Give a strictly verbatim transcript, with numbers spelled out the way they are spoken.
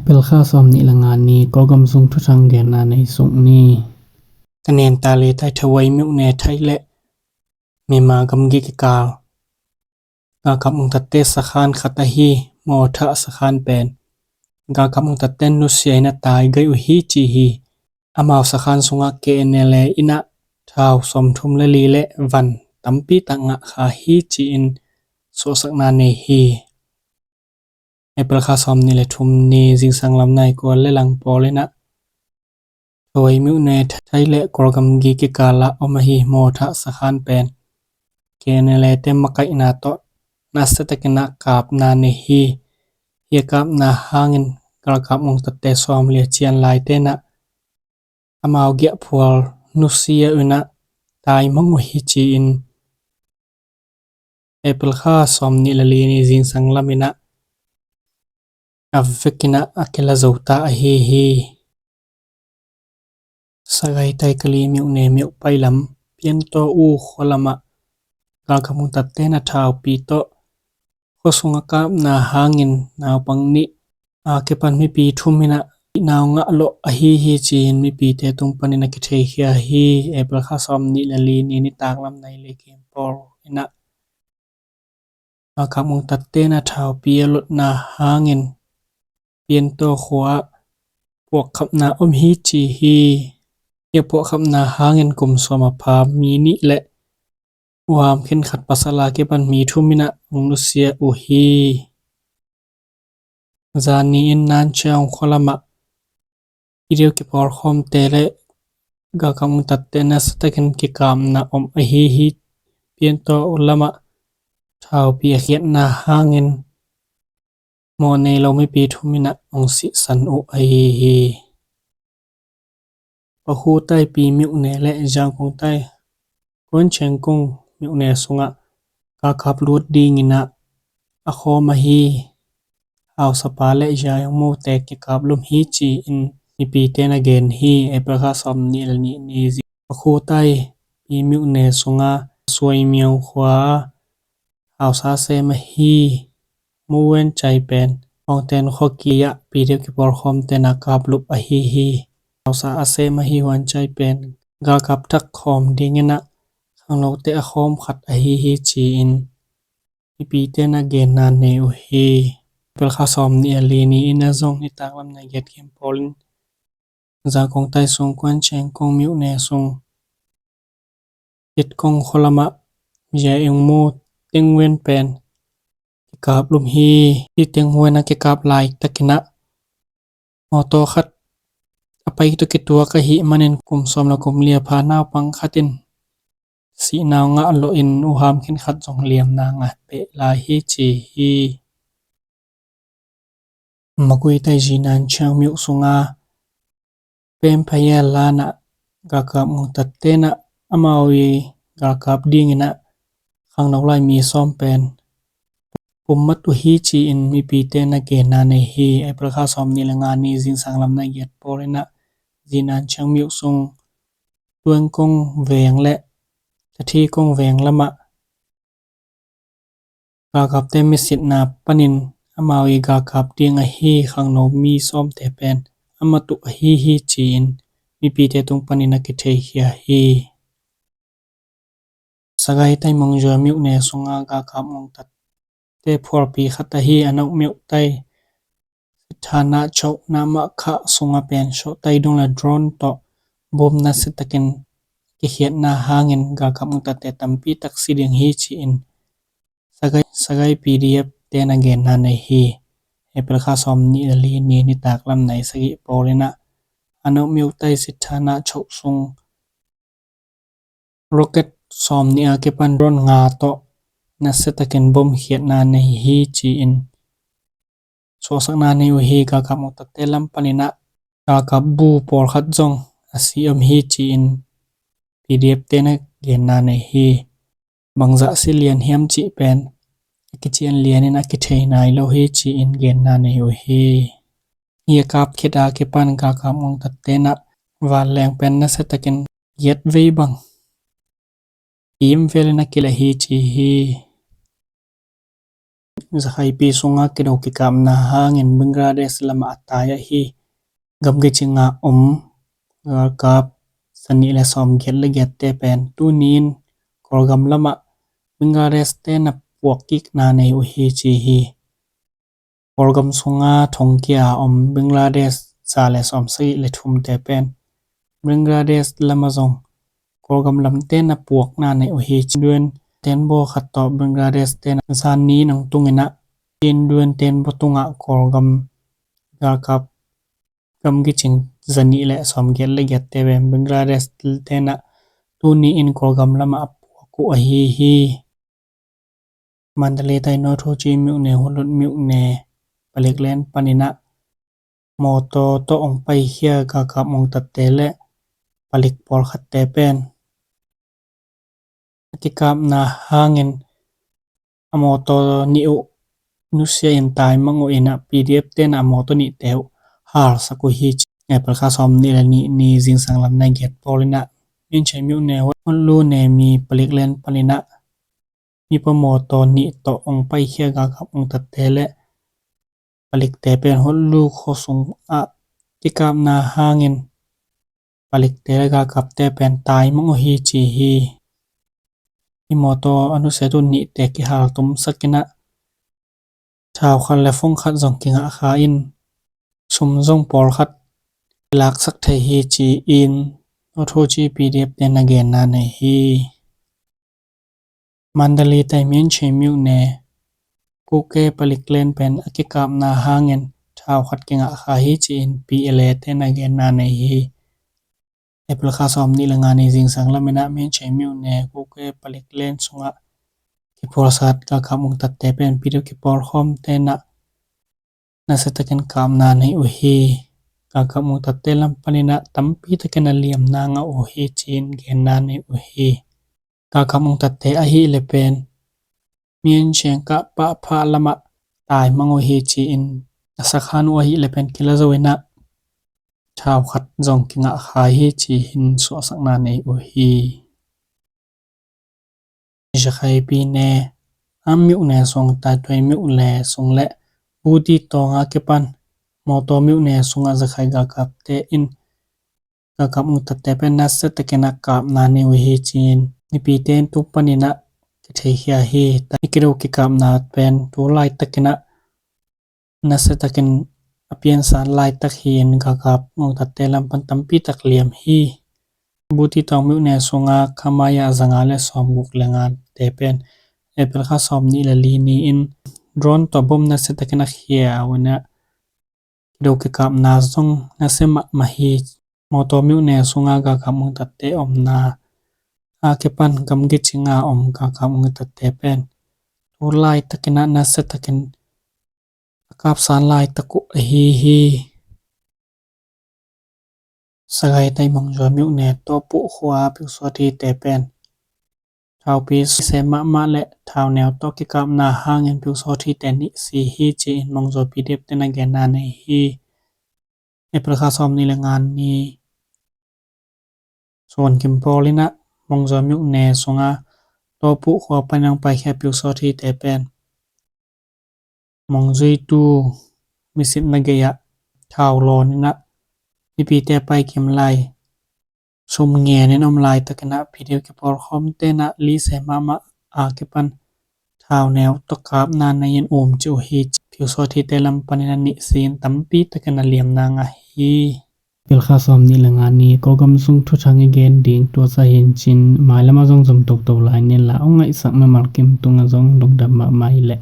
April kha sawm nih le nga ni Kawlgam sung thuthang genna nei suk ni. Ka nen ta le tai Thawai myone thai le Myanmar gamgi kikal galkap ngongtatte sakhan khat ahi Mawtha sakhan pen galkap ngongtatte nusia in a tai gai uh hi ci hi. Amau sakhan sungah K N L A in a thau sawmthum le li le van tampi tak ngah kha hi ci-in suahsakna nei hi. April kha sawm nih le thum ni zingsang lam nai kua le lang pawl in a Thawai myone thai le Kawlgamgi kikal ah om ahi Mawtha sakhan pen K N L A te makaihna tawh nasia takin a kapna nei hi. Hi a kapna hangin galkap ngongtatte sawm le cian lai te in a amau giahphual nusia uh in a tai mang uh hi ci-in April kha sawm nih le li ni zingsang lam in a a vek in a a kila zo ta ahi hi. Sagaing tai Kali myone myo pai lam Piantaw U khua lam ah galkap ngongtatte in a thaupi tawh khua sung a kapna hangin naupang nih a kipan mipi thum in a nau ngah lawh ahi hi ci-in mipite tung panin a kitheikhia hi. April kha sawm nih le li ni nitak lam nai le kem pawl in a galkap ngongtatte in a thaupi a lotna hangin Piantaw khua ah puakkhapna om hi ci hi. Hi a puakkhapna hangin kum sawm a pha mi nih le uham khenkhat pasal a kipan mi thum in a hong nusia uh hi. Zani in Nan Chiang khua lam ah video kipawlkhawmte le galkap ngongtatte nasia takin kikapna om ahi hi. Piantaw U lam ah thaupi a khiatna hangin mawh nei lo mipi thum in a hong sihsan uh ahi hi. Pakhu tai Pi myone le Zangkong tai Kuan Cheng Kung myone sungah galkap lut dingin a a khawm ahi hausapa le zayangmute kikap lum hi ci-in mipite in a gen hi. April kha sawm nih le nih ni zi Pakhu tai Pi myone sunga Suai Myang khua hausa sem ahi Muwen Chai pen Hongten khua kiang ah P D F kipawlkhawmte in a kap lup ahi hi. Hausa a sem ahi Huan Chai pen galkap thak khawm dingin a khangnote a khawm khat ahi hi ci-in mipite in a genna nei uh hi. April kha sawm nih le li ni in a zong nitak lam nai giat kem pawl in Zangkong tai sung Kuan Cheng Kung myone sung It Kong khua lam ah Zia Eng Mu Teng Wen pen kikap lum hi. Hi Teng Wen a kikap lai takin a mawtaw khat a pai tawh kituak ahih manin kum sawm le kum li a pha naupang khat in sih nau ngah lawh in uham khenkhat zong liamna ngah peh lai hi ci hi. Magui tai Zinan Chiang myo sunga Pem Phaya lan ah galkap ngongtatte in a amau i galkap dingin a khangno lai mi sawm pen pummat uh hi ci-in mipite in a genna nei hi. April kha sawm nih le nga ni zingsang lam nai giat pawl in a Zinan Chiang myo sung Tuang Kong veng le Tathi Kong veng lam ah galkapte misitna panin amau i galkap ding ahi khangno mi sawmte pen a mat uh ahi hi ci-in mipite tung panin a kitheikhia hi. Sagaing tai Mongzua myone sunga galkap ngongtatte phualpi khat ahi Anok myo tai Sithana Chok Namakha sunga pen sawhtai dong le drone tawh bom nasia takin kikhiatna hangin galkap ngongtatte tampi tak si ding hi ci-in Sagaing, Sagaing P D F te in a genna nei hi. April kha sawm nih le li ni nitak lam nai sagih pawl in a Anok myo tai Sithana Chok sung rocket sawm nih a kipan drone nga tawh nasia takin bom khiatna nei hi ci-in suahsakna nei uh hi. Galkap ngongtatte lam panin a galkap bu pawlkhat zong a si om hi ci-in P D F te in a genna nei hi. Bangzah si lian hiam cih pen a kician lianin a kithei nai lo hi ci-in genna nei uh hi. Hi a kap khit a kipan galkap ngongtatte in a vanleng pen nasia takin giat vei bang im velin a kileh hi ci hi. Zakhaipi sunga kido kikapna hangin Bangladesh lamah a tai ahi gamgi cinga om galkap zanih le sawmgiat le giatte pen tuni-in Kawlgam lamah Bangladesh te na puak kikna nei uh hi ci hi. Kawlgam sunga thongkia om Bangladesh za le sawmsagih le thumte pen Bangladesh lama zong Kawlgam lamte na puakna nei uh hi ci. Duan tenbaw khat tawh Bangladesh te na zan ni nang tunginah Chin duan tenbaw tungah Kawlgam galkap gamgi cing zanih le sawmgiat le giatte pen Bangladesh te na tuni-in Kawlgam lamah a puak uh ahi hi. Mandalay tai North Ho Chi Minh myone, Hotlut myone, palik len paninah mawtaw tawh ong paikhia galkap ong tatte le palik pawlkhatte pen a kikapna hangin a mawtaw nih uh nusia in taimang uh inah P D F te na a mawtaw nihte uh halsak uh hi ci. April kha sawmnih le nih ni zingsang lam nai giat pawl inah Myinche myone, Hotlut ne mi palik len paninah mipa mawtaw nih tawh ong paikhia galkap ong tatte le palikte pen Hotlut khuasung ah kikapna hangin palikte le galkapte pen taimang uh hi ci hi. Hih mawtaw a nusia tu nihte kihal tumsak inah thau khat le fong khat zong kingah kha in sum zong pawlkhat kilaksak thei hi ci-in North Ho Chi P D F te na genna nei hi. Mandalay tai Myinche myone, Kuke palik len pen a kikapna hangin thau khat kingah kha hi ci-in P L A te na genna nei hi. April kha sawmnih le nga ni zingsang lam inah Myinche myone, Kuke palik len sungah kiphualsat galkap ong tatte pen P D F kipawlkhawmte na nasiatakin kapna nei uh hi. Galkap ong tatte lam paninah tampi takin a liamna ngah uh hi ci-in genna nei uh hi. Galkap ong tatte ahih le pen Myinche kah pahpha lamah taimang uh hi ci-in a sakhan uh ahih le pen kila zo inah thau khat zong kingah kha hi ci-in suahsakna nei uh hi. Zakhaipi ne, Am myone sung, Taituai myone sung le Buti tawnga kipan mawtaw myone sungah Zakhai galkapte in galkap ong tatte pen nasiatakin a kapna nei uh hi ci-in mipite in tu paninah kitheikhia hi. Tua kido kikapna pen tu laitakinah nasiatakin a piansan laitak hi-in galkap ong tatte lam pan tampi tak liam hi. Buti tawng myone sunga khamaya zanga le sawmguk le ngate pen April kha sawmnih le li ni-in drone tawh bom nasiatakin a khia uh inah kido kikapna zong nasia mahmah hi. Mawtaw myone sunga galkap ong tatte omna a kipan gamgi cinga om galkap ong tatte pen tu laitakinah nasiatakin a kapsan laitak uh ahi hi. Sagaing tai Mongzua myone, Tawpuh khua-a pyusawt hite pen thaupi sem mahmah le thauneu tawh kikapna hangin pyusawt hite nih si hi ci-in Mongzua P D F te na genna nei hi. April kha sawmnih le nga ni suan kim pawl inah Mongzua myone sunga Tawpuh khua panin ong paikhia pyusawt hite pen Mongzui tu misit na gei-ah thau lawn inah mipite paikim lai sum ngenin om laitakinah P D F kipawlkhawmte na lise mahmah a kipan thauneu tawh kapna nei-in um ci uh hi. Pyusawt hite lam panin a nih si-in tampi takin a liamna ngah hi. April kha sawmnih le nga ni Kawlgam sung thuthang i gen ding tua sa hi-in cin, mailamah zong zom toto lai ni la, ong ngaihsak mimal kim tungah zong lungdam mahmah hi leh.